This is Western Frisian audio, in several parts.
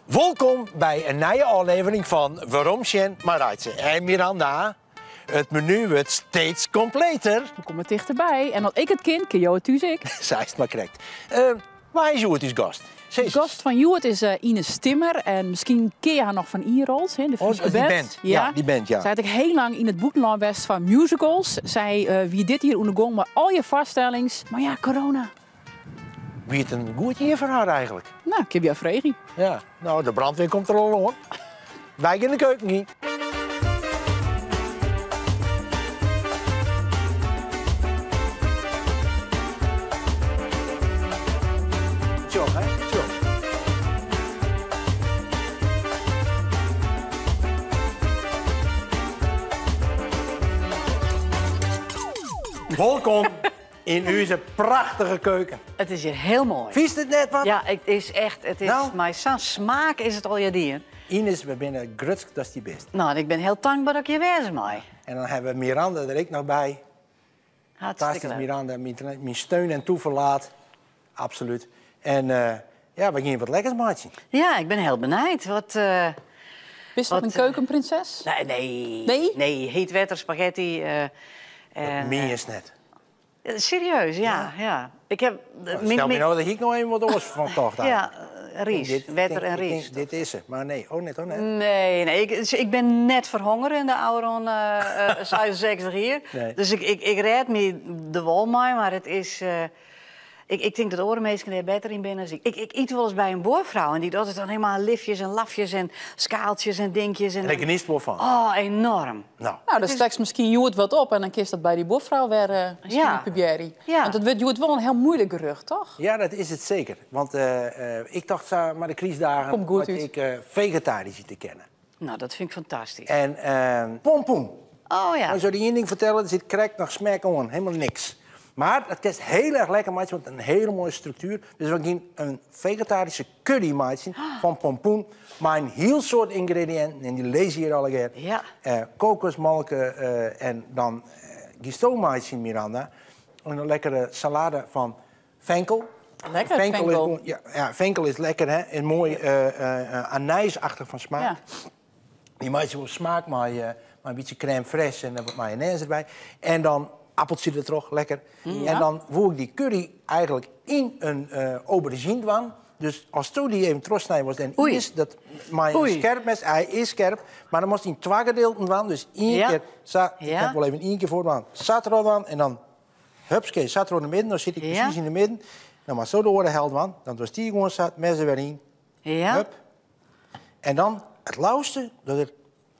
Wolkom by in nije ôflevering fan Werom Sjen mei Reitse en Miranda. It menu wurdt steeds kompleter. We komme tichterby en as ik it kin, kin jo it thús ek. Sa is it mar krekt. Uh, wa is hjoed ús gast? De gast fan hjoed is uh, Ines Timmer en miskien ken je har noch fan Ierrols, de oh, Fryske oh, die band. Ja, die band, ja. Sy hat ek hiel lang yn it bûtenlân west foar musicals. Sy uh, wie dit jier oan de gong mei al har foarstellings. Mar ja, corona. Wie it in goed jier foar har eigentlik? No, kinne wy har freegje. Ja, no, de brandweer komt der al oan. Wy gean de keuken yn. Tsjoch, hè? Tsjoch. Wolkom Yn ús prachtige keuken. It is hjir hiel moai. Fynst it net wat? Ja, it is echt, it is No. mei sa'n smaak is it allegear dien. Ines, we binne grutsk datst hjir bist. No, en ik bin hiel tankber dat ik hjir wêze mei. En dan hawwe we Miranda der ek noch by. Hartstikke Fantastysk, leuk. Miranda, myn steun en toeverlaat. Absolút. En eh, ja, we gean wat lekkers meitsjen. Ja, ik bin hiel benijd. Wat, eh, Bist dat Wat, in keukenprinses? nee, nee. Nee? Nee, heet wetter, spaghetti. eh, en, Dat mienst net. eh, serieus, ja, ja. Ik heb... Stel my no, dêr hie ik noch even wat oars fan tocht. Ja, eigenlijk. rys. Dit- Wetter en ik denk, rys. Dit is se. Mar nee, oh net, oh net. Nee, nee ik, ik bin net ferhongere yn de ôfrûne eh 66 jier. Nee. Dus ik, ik, ik rêd my der wol mei, mar it is... eh, ik, ik tink dat oare minsken dêr better yn binne as ik. Ik, ik yt wolris by in buorfrou en dy docht it dan helemaal lifjes en lafjes en skaaltsjes en dinkjes. En En dêr genietst wol fan. Oh, enorm. No. No, dan stekst miskien hjoed wat op en dan kinst dat by dy buorfrou wer eh, miskien Ja. probearje. Ja. Want it wurdt hjoed wol in hiel muoilik gerjocht, toch? Ja, dat is it seker. Want eh, eh, ik tocht sa mei de krystdagen Komt goed dat út. ik eh, fegetarysk ite kinne. No, dat fyn ik fantastysk. En eh, pompoen. Oh ja. Ik sil dy ien ding fertelle, der sit krekt noch smaak oan. Hielendal niks. Mar dat kinst hiel erch lekker meitsje, want in hiele moaie struktuer. Dus we gean in fegetaryske curry meitsjen fan pompoen mei in hiel soad yngrediïnten. En dy lizze hjir allegear. Ja. Eh, kokosmolke eh, en dan eh, gisto meitsjen, Miranda. In lekkere salade fan fenkel. Lekker, Fenkel is, fenkel. gewoan- ja, ja, fenkel is lekker, hè? En moai eh, eh, eh, anijsachtig fan smaak. Ja. Dy meitsje wol smaak mei, eh, mei in bytsje crème fraîche en wat mayonaise derby. En dan appeltsje dertroch, lekker. En dan woe ik dy curry eigentlik yn in eh, aubergine dwaan. Dus asto dy even trochsnije wolst en Oei. is dat mei in Oei. skerp mes, hy is skerp, mar dan moatst yn twa gedeelten dwaan. Dus ien Ja. kear, sa, ik Ja. ha wol even ien kear foardwaan, sa troch dwaan en dan hupskee, sa troch de midden. Dan sit ik Ja. presys yn de midden. Dan moatst do de oare helte dwaan. Dan dochst dy gewoan sa, it mes der wer yn. Ja. Hup. En dan it leafste dat er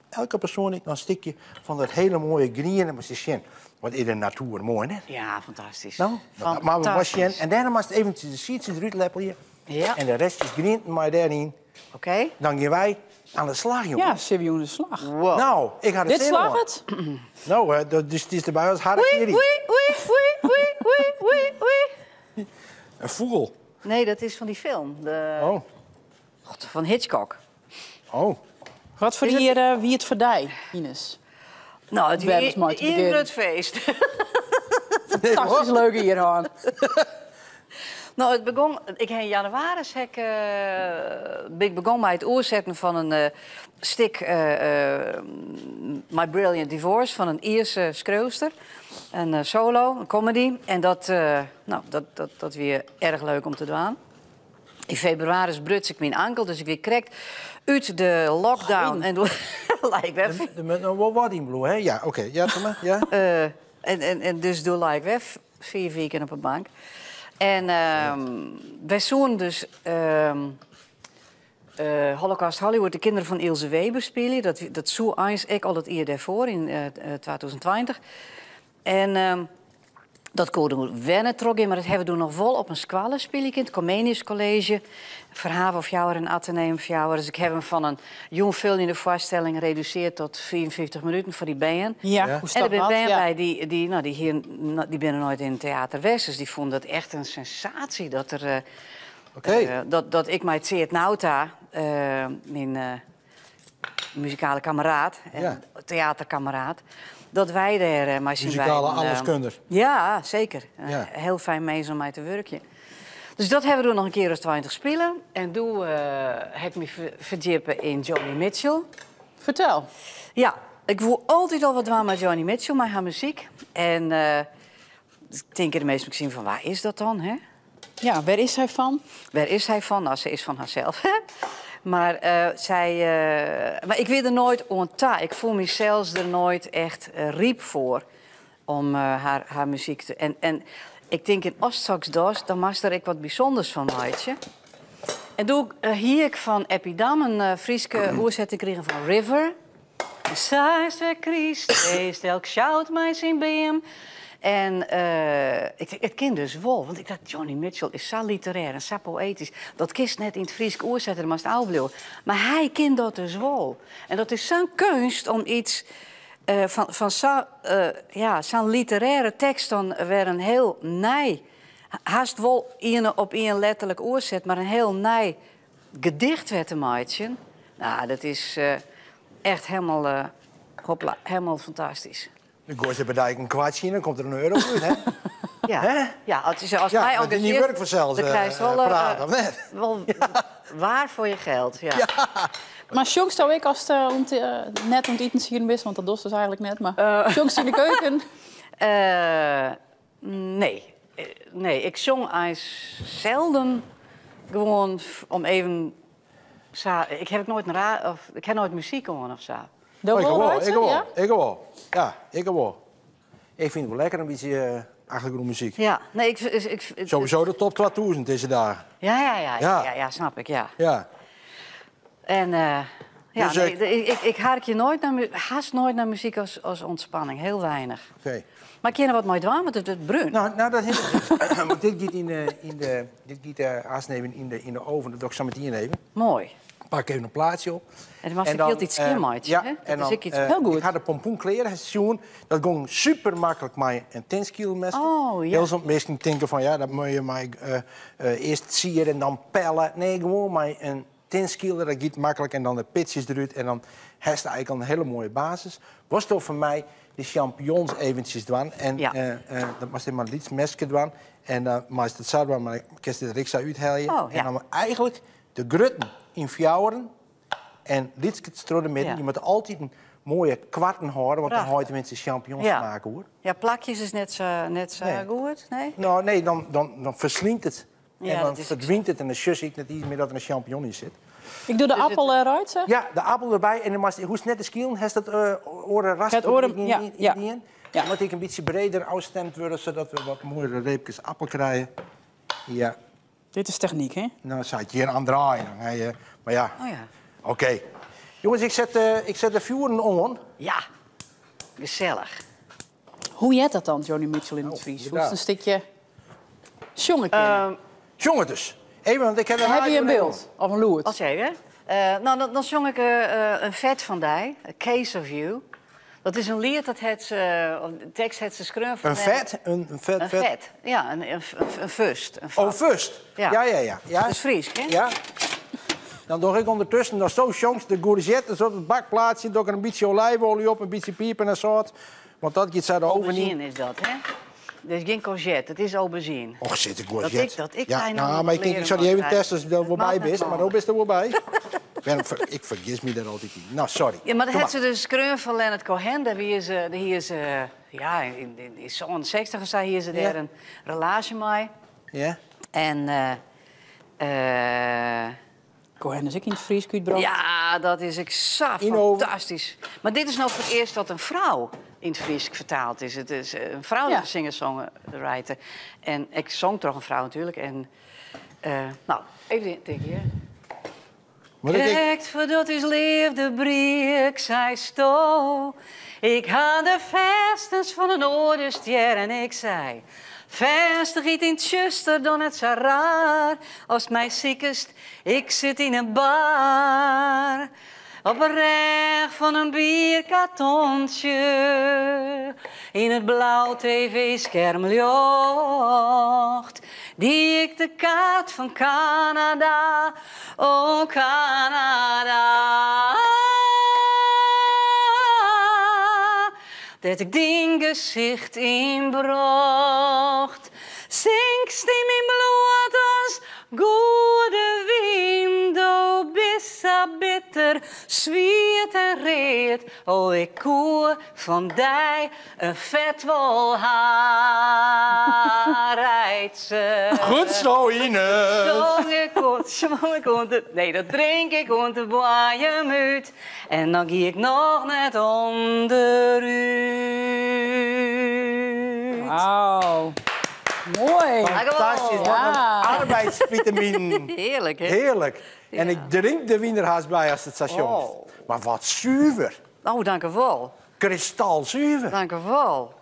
elke persoan ek noch in stikje fan dat hiele moaie griene moatst sjen. Wat is de natoer moai, net? Ja, fantastysk. No, dat moatte we wol sjen. Fantastysk. En dêrnei moatst eventsjes de siedsjes derút leppelje. Ja. En de restjes grienten mei dêryn. Oké. Dan gean wy oan de slach, jonge. Ja, sille we oan de slach. Wow. No, ik ha der Dit sin oan. slagget? No, hè, dat is, it is derby as Oei, harakiri. oei, oei, oei, oei, oei, oei, oei. In fûgel. Nee, dat is fan dy film. De... Oh, God, fan Hitchcock. oh. Wat foar Is it- jier eh, wie it foar dy, Ines? No, it Wêr wie is mei te ien begjinnen? grut feest. Fantastysk leuk jier hân. No, it begûn. Ik ha yn jannewaris ha ik, eh, bin ik begûn mei it oersetten fan in eh, stik eh, eh, My Brilliant Divorce fan in Ierske skriuwster. In eh, solo, in comedy. En dat, eh, no, dat, dat, dat wie erch leuk om te dwaan. Yn febrewaris bruts ik myn ankel, dus ik wie krekt út de lockdown. En doe lei ik wer Der moat noch wol wat yn bliuwe, hè? Ja, oké. Ja, kom mar. Ja. Eh, en, en, en dus doe lei ik wer 4 wiken op 'e bank. En ehm, wy soene dus ehm, eh, Holocaust Hollywood, de kinderen van Ilse Weber spylje. Dat, dat soe eins ek al it jier dêrfoar, yn eh, 2020. En ehm, dat koe doe wer net trochgean, mar dat hawwe we doe noch wol op in skoalle spylje kind, het Comenius College. Foar havo fjouwer en Atheneum fjouwer. Dus ik ha him fan in jûnfoljende foarstelling redusearre tot 54 minuten foar dy bern. Ja, Ja. hoe En stapt der binne dat? bern Ja. by dy, dy, no, dy, hier, no, dy binne noait yn it teäter west. Dus dy fûnen dat echt in sensaasje dat, der, eh, Oké. eh, dat, dat ik mei Tseard Nauta, eh, myn eh, muzikale kammeraat en Ja. teäterkammeraat, dat wy dêr eh, mei syn Muzikale beiden, eh, alleskunner. Ja, seker. Ja. Hiel fijn minsk om mei te wurkjen. Dus dat hawwe we doe noch in kear as 20 spile. En doe ha ik my ferdjippe yn Joni Mitchell. Fertel. Ja, ik woe altyd al wat dwaan mei Joni Mitchell, mei har muzyk. En tinke de minsken miskien fan, wa is dat dan, hè? Ja, wêr is sy fan? Wêr is sy fan? Nou, se is fan harsels. Mar sy, mar ik wie der noait oan ta. Ik fûn mysels der noait echt ryp foar om har muzyk te. En ik tink, en ast soks dochst, dan moatst der ek wat bysûnders fan meitsje. En doe hie ik fan Eppie Dam in Fryske oersetting krigen fan River. Sa is de krystfeest, elk sjout mei syn beam. En ik tink, it kin dus wol, want ik dacht, Joni Mitchell is sa literêr en sa poëtysk, dat kinst net yn it Frysk oersette, dan moatst ôfbliuwe. Mar hy kin dat dus wol. En dat is sa'n keunst om iets fan sa, ja, sa'n literêre tekst dan wer in hiel nij, hast wol ien op ien letterlik oerset, mar in hiel nij gedicht wer te meitsjen. Nou, dat is echt helemaal, hopla, helemaal fantastysk. Dan goaist der by dy in kwartsje yn, dan komt der in euro út, hè? Ja. Hè? Ja, as, as Ja, my dat is dyn wurk fansels, dan krijst wol, praat, of net? Wol waar foar je geld, ja. Ja. Mar sjongsto ek ast net oan it itensieden bist? Want dat dochst dus eigentlik net, mar sjongst yn de keuken? Nee. Nee, ik sjong eins selden gewoan om even sa. Ik ha noait in ra-, of ik ha noait muzyk oan of sa. Do Oh, ik wol, wol, Reitse? ik wol, Ja? ik wol. Ja, ik wol. Ik fyn it wol lekker in bytsje achtergrûnmuzyk. Ja, nee, ik, ik, ik, ik, Sowieso de top 2000 dizze dagen. Ja, ja, ja, Ja. ja, ja, snap ik, ja. Ja. En ja, Dus nee, ik ik, ik, ik harkje nooit naar mu-, haast nooit naar muzyk as ûntspanning, hiel weinich. Oké. Mar ik kin der wat mei dwaan, want it brunt. Nou, nou, dat is want dit giet yn de, yn de, dit giet, haast even yn de oven, dat doch ik sa metien even. Moai. Pak even in plaatsje op. En dan moatst En ik dan, hieltyd skjinmeitsje, ja, hè? en Dat is dan, ek iets Hiel goed. Ik ha de pompoen klear, hast sjoen. Dat gong super maklik mei in tinskielmes. Oh, ja. Hiel soms minsken tinke fan, ja, dat moat je mei earst sier en dan pelle. Nee, gewoan mei in tinskiel, dat giet maklik. En dan de pitsjes derút en dan hast eigentlik al in hiele moaie basis. Watsto foar my de champignons eventsjes dwaan. En, Ja. dat moatst even mar in lyts meske dwaan. En dan meist it sa dwaan, mar kinst dit der ek sa úthelje. Oh, ja. En dan eigentlik de grutten yn fjouweren en lytskes troch de midden. Ja. Je moatte altyd in moaie kwarten hâlde, want dan Prachtich. hâldt de minste champignons Ja. smaak oer. Ja, plakjes is net sa Nee. goed, nee? Nou, nee, dan ferslynt it. Ja, en dan dat is ook zo. ferdwynt it en dan sjoch ik net iets mear dat der in champignon yn sit. Ik doe de Dus het appel eruit, zeg. Ja, de appel erbij. En dan moast, hoest net te skielen, hast dat oare rasp Het oare, in, ja, in, ja. in, in. Ja. Dan moet ik in bytsje breder afstemd worden, zodat we wat mooiere reepjes appel krijgen. Ja. Dit is techniek, hè? Nou, zou ik hier aan draaien. Dan ga je, maar ja. Oh ja. Oké. Jongens, ik zet de vuren on. Ja, gezellig. Hoe jet dat dan, Joni Mitchell in het Oh, Fries? Hoe is het inderdaad. een stukje jongen kennen? Jongen dus. Even, want ik heb een Heb je een radio beeld? Of een loert? Als jij, hè? Nou, dan zong ik een vet van die, A Case of You. Dat is een lied dat het ze, of de tekst het ze schreeuwen van Een vet? Een vet, Een vet? vet, ja, een fust. Een Oh, vat. fust? Ja. Ja, ja, ja. Ja. Dat is Fries, hè? Ja. Dan doe ik ondertussen nog zo jongs de courgette op het bakplaatsje. Doe ik er een beetje olijfolie op, een beetje pieper en zout. Want dat gaat zo de oven in. Aubergine is dat, hè? Dus geen courgette, het is aubergine. Och, zit de courgette. Dat ik Ja, daar nou nou, nog maar ik denk, leren ik zou die moet even testen als je er Dat voorbij mag bent, nog maar wel. dan ben je er voorbij. Ik vergis me daar altijd in. Nou, sorry. Ja, maar dat Kom had maar. ze dus schreeuwen van Leonard Cohen. Daar wie is, hier is, ja, in, in, in zo'n 60 of zo, hier is er Ja. daar een relatie mee. Ja. En Cohen is ook in het Fries uitgebracht. Ja, dat is exact Inhoven. fantastisch. Maar dit is nou voor het eerst dat een vrouw in het Fries vertaald is. Het is een vrouw die Ja. de singer-songwriter. En ik zong toch een vrouw natuurlijk. En nou, even denken hier. Maar ik denk- Direct voordat is liefde breek, zei sto. Ik had de vestens van een oorderstier en ik zei... Vestig iets in Tjuster dan het zo raar. Als mij ziekest, ik zit in een bar. Op een reg van een bierkartontje. In het blauw tv-scherm jocht. Die ik de kaart van Canada, oh Canada. Dat ik dien gezicht inbracht. Sinkst yn myn bloed as goede wyn, do bist sa bitter, swiet en read. O, ik koe fan dy in fet wol ha reitse. Goed zo, Ines. Zong ik oant, zong ik oant de, nee, dat drink ik oant de boaiem út. En dan gie ik noch net ûnderút. Wauw. Moai. Fantastysk. Wat in arbeidsvitaminen. Hearlik, hè? Hearlik. En ik drink de wyn der hast by ast it sa sjongst. Oh. Mar wat suver. Oh, dankewol. Kristalsuver. Dankewol.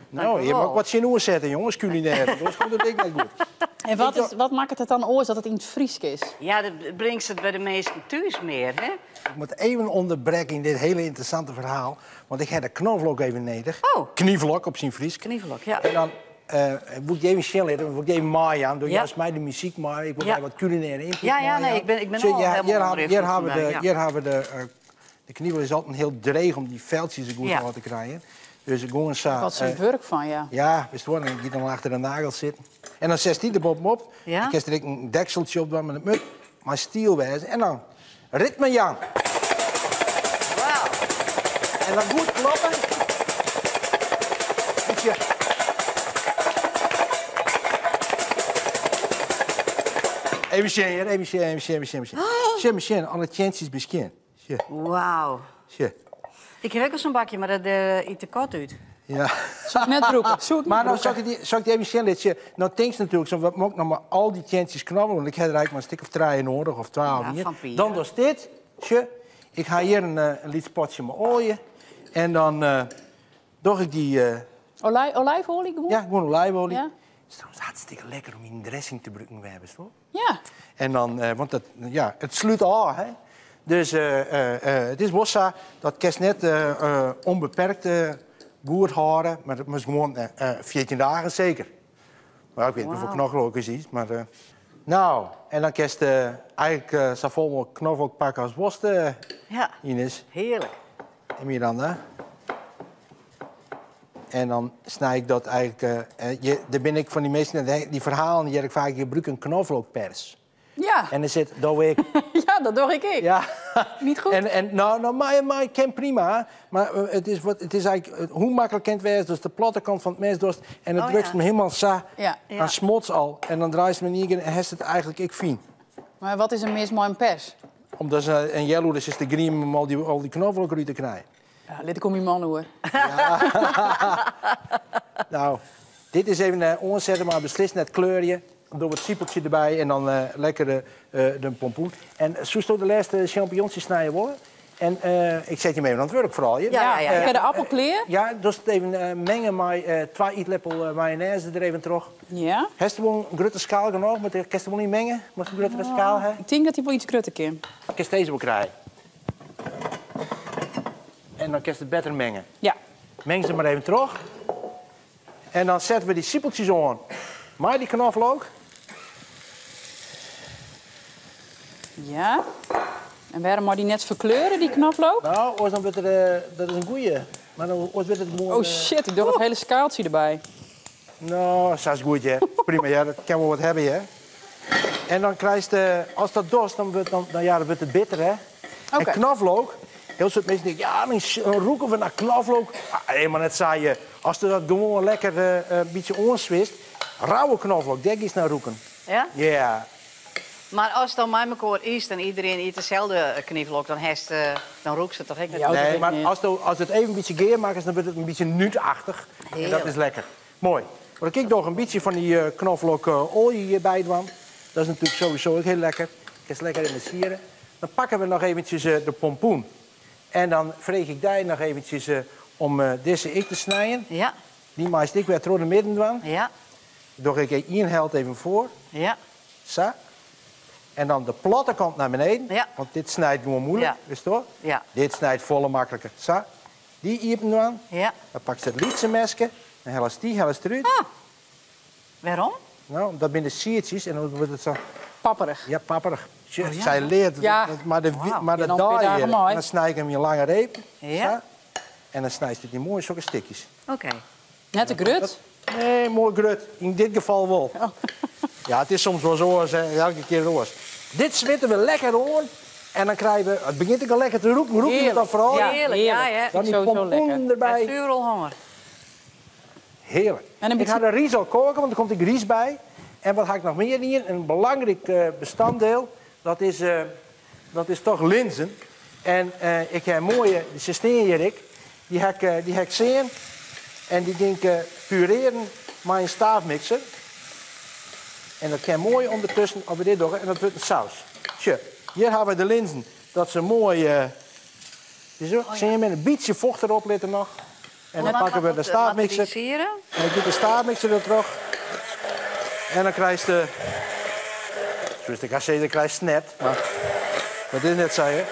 Nou, je moat wat tsjinoer sette, jonges, culinair. Want oars komt it ek net goed. En wat, is, wat makket it dan oars dat it yn it Frysk is? Ja, dat bringt it by de minsken thús mear, hè? Ik moat even ûnderbrekke yn dit hiele ynteressante ferhaal. Want ik ha de knoflook even nedich. Oh. Knyflok op syn Frysk. Knyflok, ja. En dan wol ik dy even sjen litte, wol ik dy even meijaan. Doe Ja. juist my de muzyk mei, ik wol Ja. dy wat culinaire ynput Ja, ja, nee, meijaan. ik ben Sjoch, al ja, helemaal hjir onder ha- invloed hjir ha we vandaag, de, ja. Hjir ha we de knivel is altyd hiel dreech om dy feltsjes der goed Ja. ôf te krijen. Dus gewoan sa, Wat is wurk fan, ja. Ja, witst wol, dan giet dan achter de nagel sitten. En dan setst dy der boppe-op. Ja. Dan kinst der ek in dekseltsje op dwaan, mar it moat mei stiel wêze. En dan ritme jaan. Wauw. En dan goed kloppen. Bytsje. Even sjen, hear. Even sjen, even sjen, even sjen, even sjen. Sjen, even sjen, alle tjentsjes beskjin. Sjen, Wauw. sjen. Ik ha ek al sa'n bakje, mar dat yt te koart út. Ja. Soe ik net brûke. Soe ik net Mar no brûke. sil ik dy even sjen litte. No tinkst natuerlik, zo, wat moat ik no mei al dy tjentsjes knobbelen? Want ik ha der eigentlik mar in stik of trije noadich, of 12 Ja, hier. fan Pier. Dan dochst dit. Sjoch, ik ha hjir in lyts potsje mei oalje. En dan doch ik dy Olijfolie gewoan? Ja, gewoan olijfolie. Ja. Het is trouwens hartstikke lekker om yn dressing te brûken, we hebben het, hoor. Ja. En dan, want dat, ja, it slút ôf, hè. Dus it is wol sa dat kinst net ûnbeperkt goed hâlde, mar dat moatst gewoan 14 dagen seker. Mar ik wit net hoefolle Wauw. knoflook is iets, mar nou, en dan kinst eigentlik safolle mooglik knoflook pakke as wolst, Ja. Ines. Hearlik. En Miranda. En dan snij ik dat eigentlik, je, dêr bin ik fan dy minsken, dy ferhalen hear ik faak, je brûke in knoflookpers. Ja. En dan sit, doe ik. Ja, dat doe ik ek. Ja. Niet goed? En, nou, nou, maar ik ken prima. Maar het is wat, het is eigenlijk, hoe makkelijk kent het dus de platte kant van het mes dorst en het Oh, drukt ja. hem helemaal sa Ja. Ja. aan smots al. En dan draait ze me niet en heeft het eigenlijk ik fijn. Maar wat is er mis met een pers? Omdat ze een yellow dus is de green om al die knoflook eruit te krijgen. Ja, laat ik om je man hoor. Ja. Nou, dit is even omzetten, maar beslist net kleur je. Door wat siepeltje erbij en dan lekker de pompoen. En zoest ook de laatste champignons snijden worden. En ik zet je mee aan het werk vooral. Ja, ja, ja. Ik heb de appelkleer. Ja, dus het even mengen met 2 eetlepel mayonaise er even terug. Ja. Heeft u wel een grote schaal genoeg? Maar kun je wel niet mengen? Moet je een grotere schaal hebben? Ik denk dat hij wel iets groter kan. Ik kan deze wel krijgen. En dan kun je het beter mengen. Ja. Meng ze maar even terug. En dan zetten we die siepeltjes aan. Maar die knoflook. Ja. En waarom mag die net verkleuren, die knoflook? Nou, oors dan wordt er, dat is een goeie. Maar dan oors wordt het gewoon, Oh shit, ik doe het hele skaaltje erbij. Nou, dat is goed, hè. Prima, ja, dat kan wel wat hebben, hè. En dan krijg je, als dat dorst, dan wordt, dan, dan, ja, dan wordt het bitter, hè. Oké. En knoflook, heel soort mensen denken, ja, dan roeken we naar knoflook. Ah, helemaal net saai. Als je dat gewoon lekker een beetje onzwist, rauwe knoflook, daar is naar roeken. Ja? Ja. Maar als het dan bij elkaar is en iedereen eet dezelfde knoflook, dan roekt ze toch ook net. Ja, dat Nee, weet maar ik niet. als het even een beetje geer maakt, dan wordt het een beetje nuutachtig. En dat Heerlijk. is lekker. Mooi. Maar ik nog een beetje van die knoflook olie hierbij dwan. Dat is natuurlijk sowieso ook heel lekker. Ik is lekker in de sieren. Dan pakken we nog eventjes de pompoen. En dan vreeg ik daar nog eventjes om deze ik te snijden. Ja. Die maakt ik weer door de midden dwan. Ja. Doe ik één held even voor. Ja. Zo. En dan de platte kant naar beneden. Ja. Want dit snijdt gewoon moeilijk, Ja. wist je wel? Ja. Dit snijdt volle makkelijker. Zo. Die iepen dan. Ja. Dan pak ze het lietse mesje. Dan hel ze die, hel ze eruit. Ah. Waarom? Nou, dat zijn de siertjes en dan wordt het zo... Papperig. Ja, papperig. Tje, Oh, ja. Zij leert, Ja. dat, maar de, Wauw. maar de Ja, dan ben je daai daar hier. mooi. En dan snij ik hem in lange reep. Ja. Zo. En dan snij je het in mooie zulke stukjes. Oké. Net de grut. Nee, moai grut. Yn dit gefal wol. Ja, it is soms wolris oars, hè. Elke kear oars. Dit switte we lekker oan. En dan krije we... It begjint ek al lekker te rûken. Rûke je it al foaral? Ja, Hearlik, ja, hè. Dan dy Sowieso pompoenen lekker. derby. Het vuur al honger. Hearlik. En in Ik ha bytsje- de rys al koken, want der komt ek rys by. En wat ha ik noch mear dien? In belangryk bestanddeel, dat is toch linzen. En ik ha moaie, se stean hjir ek, dy ha ik sean. En dy gean ik purearjen mei in staafmixer. En dat kin moai ûndertusken as we dit dogge en dat wurdt in saus. Sjoch, hjir ha we de linzen, dat se moai, zo, sean binne, in bytsje focht derop litte noch. En dan pakke we de staafmixer. En dan giet de staafmixer der troch. En dan krijst de, zoals ik al zei, dan krijst net, maar dat is net zo, hè.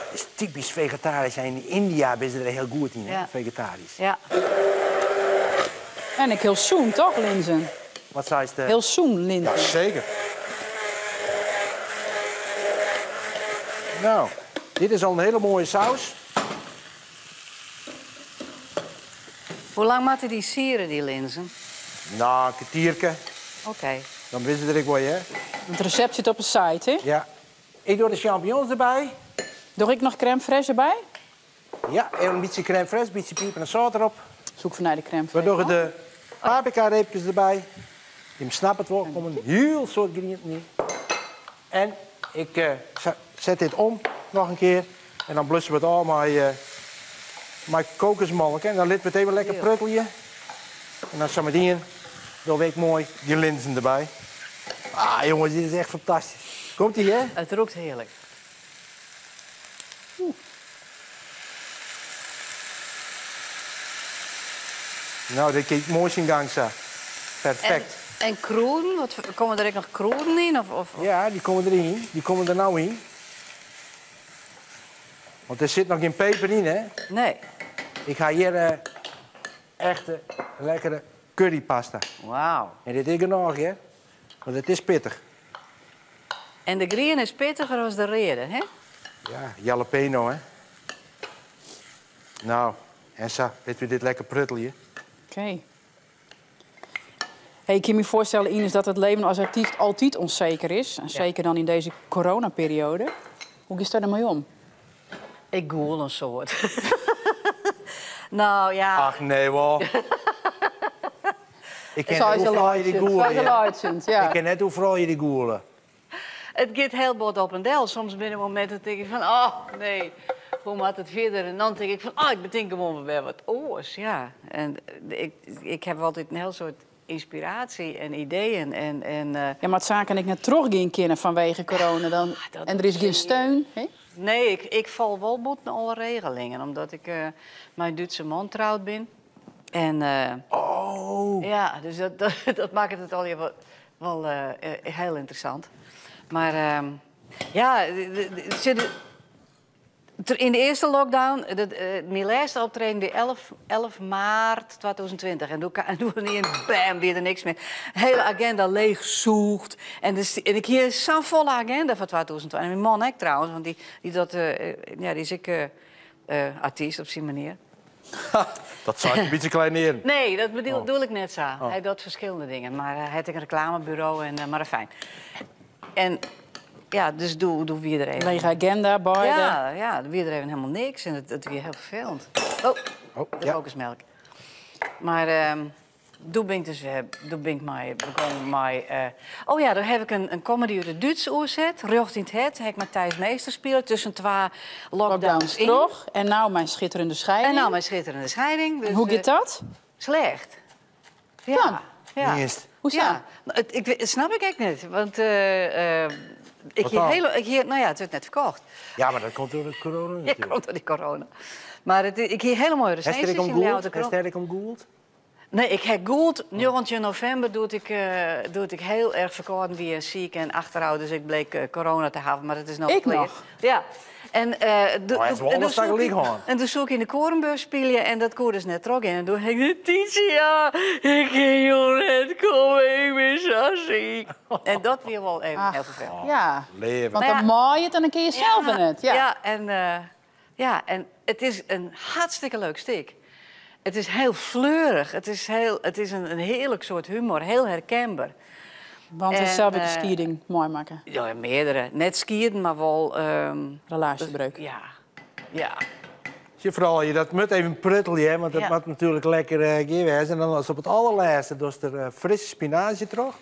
Het is typisch vegetarisch. En in India ben ze er heel goed in, hè? Ja. Vegetarisch. Ja. En ik heel zoen, toch, linzen? Wat zei ze? Heel zoen, linzen. Ja, zeker. Nou, dit is al een hele mooie saus. Hoe lang moeten die sieren, die linzen? Nou, een kwartierke. Oké. Dan wisten ze er ik wel, hè? Het recept zit op de site, hè? Ja. Ik doe de champignons erbij. Doe ik nog crème fraîche erbij? Ja, en een beetje crème fraîche, een beetje peper en zout erop. Zoek vanuit de crème We fraîche. doen de paprika-reepjes erbij. Je snapt het wel, er komt een heel soort groenten in. En ik zet dit om nog een keer. En dan blussen we het al met kokosmelk. En dan laten we het even lekker pruttelen. En dan zometeen doe ik mooi die linzen erbij. Ah, jongens, dit is echt fantastisch. Komt-ie, hè? Het ruikt heerlijk. Oeh. Nou, dit kijkt mooi in gang, zo. Perfect. En kroen? Wat, komen er ook nog kroenen in? Of? Ja, die komen erin. Die komen er nou in. Want er zit nog geen peper in, hè? Nee. Ik ga hier echte, lekkere currypasta. Wauw. En dit is genoeg, hè? Want het is pittig. En de green is pittiger dan de rode, hè? Ja, jalapeno, hè? Nou, en zo, laten we dit lekker pruttelen. Oké. Hey, ik kan me voorstellen, Ines, dat het leven als artiest altijd onzeker is. En zeker dan in deze coronaperiode. Hoe is daar dan mee om? Ik google een soort. Nou, ja. Ach, nee, wel. Ik ken Zou net je hoe vooral je die luisteren? goelen, Zou je hè. luisteren, ja. Ik ken net hoe vooral je die goelen. Het gaat heel bot op en del. Soms binnen momenten denk ik van, oh nee, hoe moet het verder? En dan denk ik van, oh, ik bedenk gewoon weer wat oors. Ja. En ik heb altijd een heel soort inspiratie en ideeën. Ja, maar het zaken ik net terug gaan kennen vanwege corona. Dan, Ah, dat en er is geen steun, hè? Nee, ik val wel boeten alle regelingen. Omdat ik mijn Duitse man trouwd ben. En Oh. Ja, dus dat maakt het al wel heel interessant. Maar ja, in de eerste lockdown, mijn laatste optreden, die 11 maart 2020. En toen toen niet in, bam, weer er niks meer. Hele agenda leegzoekt. En ik hier zo'n volle agenda van 2020. En mijn man ook trouwens, want die is ik artiest op zijn manier. Dat zou ik een beetje kleineren. Nee, dat bedoel ik net zo. Hij doet verschillende dingen. Maar hij heeft een reclamebureau en maar fijn. En ja, dus doe weer er even. Lege agenda, beide. Ja, ja, doe weer er even helemaal niks. En het weer heel vervelend. Oh, Oh, de ja. kokosmelk. Maar toen ben ik dus toen ben ik mij begonnen met, oh ja, daar heb ik een comedy uit het Duits oerzet. Recht in het het. Heb ik met Thijs Meester spelen tussen twee lockdowns Lockdowns in. terug. En nou mijn schitterende scheiding. En nou mijn schitterende scheiding. Dus, En hoe gaat dat? Slecht. Ja. Dan? Ja. Niet eens. Hoe zo? Ja. Nou, het, ik weet, dat snap ik echt niet. Want ik Wat hier dan? hele, ik hier, nou ja, het werd net verkocht. Ja, maar dat komt door de corona Ja, natuurlijk. komt door die corona. Maar ik hier hele mooie Heeft er recensies om in gegoogeld? Ljouwter Heeft Krant. er om gegoogeld? Nee, ik heb gegoogeld. 19 november doe ik heel erg verkouden wie ziek en achteroud. Dus ik bleek corona te hebben, maar dat is nog Ik clear. nog? Ja. En Maar het is wel alles tegelijk gewoon. toen zoek ik in de Korenbeurs spelen en dat koor dus net trok in. En toen ging ik, Titia, ik kan jou net komen, ik ben zo ziek. En dat weer wel even Ach, heel vervelend. Ja. Leven. Want Maar dan ja. maai je het en dan kun je zelf in het. Ja. Ja, en het is een hartstikke leuk stuk. Het is heel fleurich. Het is, heel, het is een heerlijk soort humor, heel herkenbaar. Want er En, zelf de skieding mooi maken. Ja, meerdere. Net skieden, maar wel... Relatiebreuk. Ja. Ja. Zie vooral, je dat moet even pruttelen, hè, want dat moet natuurlijk lekker uh, En dan als op het allerlaatste, dus er frisse spinazie terug.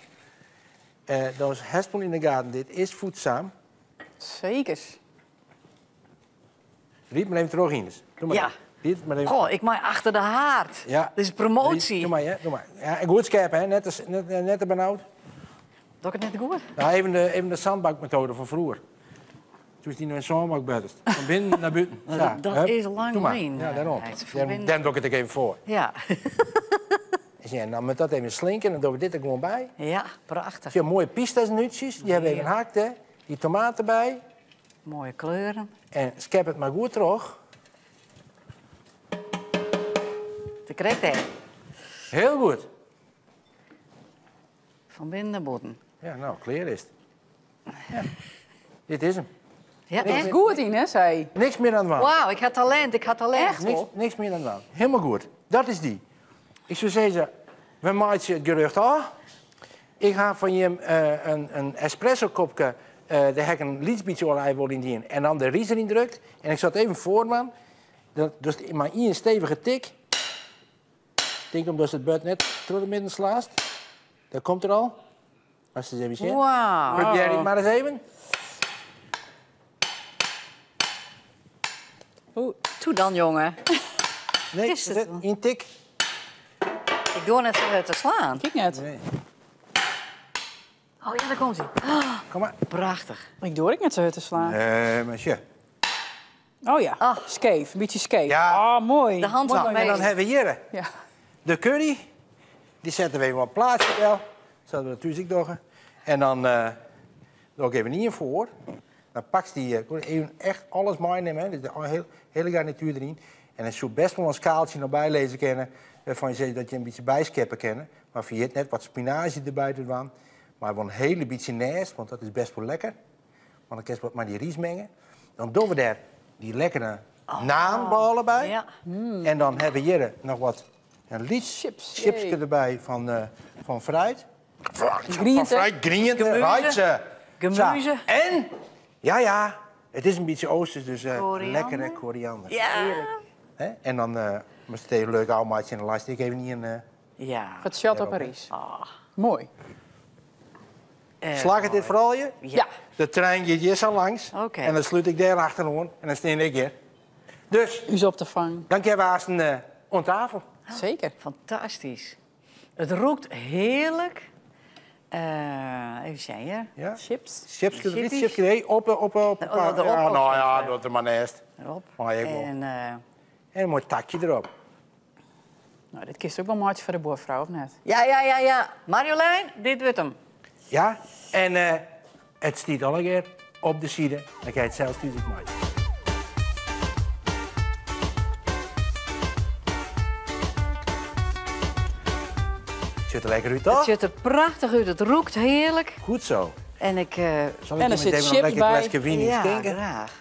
Dat is hespel in de gaten. Dit is voedzaam. Zeker. Riep maar even terug in. Dus. Doe maar. Ja. Riep maar even. Goh, ik maak achter de haard. Ja. Dit is promotie. Doe maar, hè. Doe maar. Ja, en goed scherp, hè. Net, als, net, net te benauwd. Doe ik het net goed? Nou, even de zandbakmethode van vroeger. Toen is die nog in zandbak buiten. Van binnen naar buiten. Nou, Ja, dat hup. is lang Doe maar. geleden, Ja, daarom. hij is van Daarom, binnen. daarom doe ik het ook even voor. Ja. En dan met dat even slinken en dan doen we dit er gewoon bij. Ja, prachtig. Zie je mooie pistasnutjes, die hebben we even gehakt, hè. Die tomaten erbij. Mooie kleuren. En skep het maar goed terug. De krijgt hè. Heel goed. Van binnen naar buiten. Ja, nou, kleer is het. Ja. Dit is hem. Ja, Dat is echt? goed in, hè, zei. Niks meer aan de hand. Wauw, ik had talent, ik had talent. Echt? Niks, niks meer aan de hand. Helemaal goed. Dat is die. Ik zou zeggen, we maken het gerucht af. Ik ga van je een espresso kopje, daar heb ik een lietsbietje olijfolie in die en dan de ries erin drukt. En ik zat even voor, man. Dat, dus maar één stevige tik. Ik denk omdat het buiten net door de midden slaat. Dat komt er al. Als het eens even zien. Wauw. Probeer het maar eens even. Oeh. Toe dan, jongen. Nee, Is het wel? één tik. Ik doe net zo te slaan. Kijk net. Nee. Oh ja, daar komt hij. Kom maar. Prachtig. Ik doe ik net zo te slaan. Nee, maar tje. Oh ja, Ah. skeef. Een beetje skeef. Ja. Ah, mooi. De hand Mooi, van mooi, En dan mooi. hebben we hier Ja. de curry. Die zetten we even op plaatsje wel. Zodat we natuurlijk doen. En dan doe ik even hier voor. Dan pak je die, even echt alles meenemen. Hè. Dus de hele garnituur erin. En dan zou best wel een skaaltje nog bijlezen kennen. Waarvan je zegt dat je een beetje bijscheppen kennen. Maar vergeet net wat spinazie erbij te doen. Maar wel een hele beetje nest, want dat is best wel lekker. Want dan kun je wat maar die ries mengen. Dan doen we daar die lekkere naanballen bij. Ja. En dan hebben we hier nog wat een liets Chips. chipsje Jee. erbij van fruit. Van Groente. fruit, groente, Gemüse. right, Gemüse. Zo. En, ja, het is een beetje oosters, dus Koriander. lekkere koriander. Ja. Hè? En dan moest het even leuk oude en dan laat ik even niet een... Ja. Het shot op Parijs. Ah. Mooi. Slag het dit vooral je? Ja. De trein gaat hier zo langs. Oké. En dan sluit ik daar achteraan en dan sta ik hier. Dus, U is op te vangen. dank jij Waasten aan tafel. Zeker. Fantastisch. Het rookt heerlijk. Even zien, hè. Ja? Chips. Chips, Chippies. chips, nee, op, op, op. Oh, erop, ja, of nou ja, even? dat er maar naast. Erop. Maar ik wel. En, En een mooi takje erop. Nou, dit kiest ook wel maatje voor de boervrouw, of net? ja, ja, ja, ja. Marjolein, dit wordt hem. Ja, en het stiet al een keer op de side. Dan kan je het zelf natuurlijk maken. Het ziet er lekker uit, toch? Het ziet er prachtig uit. Het rookt heerlijk. Goed zo. En ik... Zal ik En er je zit meteen nog chips lekker bij. flesje wijn in ja, schenken? graag.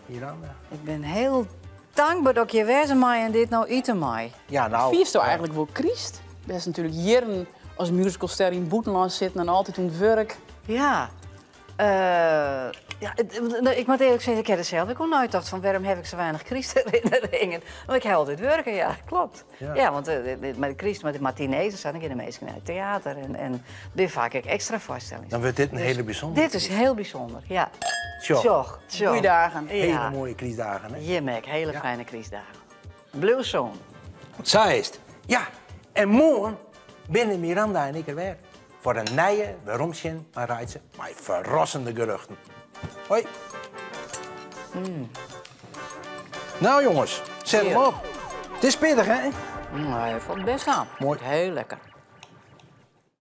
Hier dan. Ik ben heel dankbaar dat je wezen mij en dit nou eten mij. Ja, nou. Vierst toch eigenlijk wel Christ? Best natuurlijk jaren als musicalster in Boetenland zitten en altijd doen het werk. Ja. Ja, ik moet eerlijk zeggen, ik heb het zelf ook nooit gedacht van waarom heb ik zo weinig Christherinneringen? Want ik heb altijd werken, ja, klopt. Ja. Ja, want met Christ, met de matinees, zat ik in de meeste naar het theater en weer vaak ik extra voorstellingen. Dan wordt dit een hele bijzondere. Dit is heel bijzonder, ja. Tjoh. Tjoh, tjoh. Goeie dagen. Ja. Hele mooie Christdagen, hè? Je merkt hele fijne Christdagen. Blue Zone. Zij is het. Ja, en morgen binnen Miranda en ik er weer. Voor een nije waarom maar rijdt ze met verrassende geruchten. Hoi. Nou jongens, zet hem op. Het is pittig, hè? Nou, hij valt best aan. Mooi. Heel lekker.